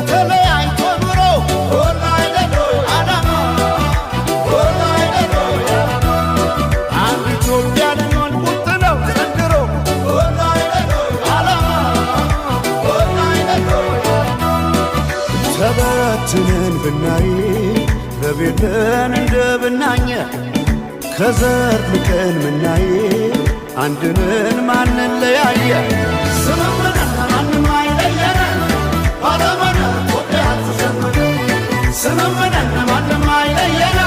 ተለያይቶ ኑሮ አላማ። አንድ ኢትዮጵያ ልንሆን ቁርጥ ነው ዘንድሮ አላማ። ተበትነን ብናይ በቤተን እንደ ብናኘ፣ ከዘር ልቀን ምናይ አንድንን ማንለያየ። ስምምነት ማንም አይለየን፣ ባለመነ ኢትዮጵያ ትዘምን። ስምምነት ማንም አይለየን፣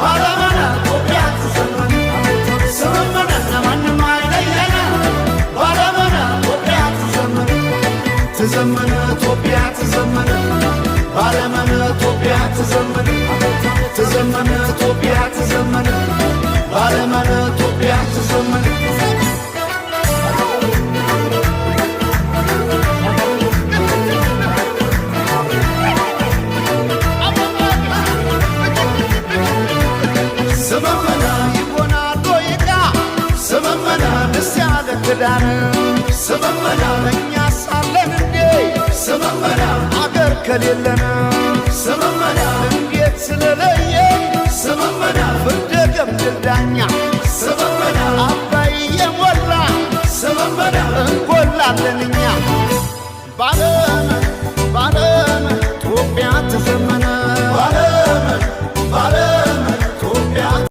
ባለመነ ኢትዮጵያ ትዘምን። ስምምነት ማንም አይለየን፣ ባለመነ ኢትዮጵያ ትዘምን። ትዘምን ኢትዮጵያ ትዘምን፣ ባለመነ ኢትዮጵያ ትዘምን። ትዘምን ኢትዮጵያ ትዘምን፣ ባለመነ ኢትዮጵያ ትዘምን። ስምምነ ይሆናል ወይቃ ስምምነ ደስ ያለ ክዳን ስምምነ፣ እኛ ሳለን እንዴ ስምምነ አገር ከሌለን ስምምነ፣ እንዴት ስለለየ ስምምነ ፍርደ ገምድል ዳኛ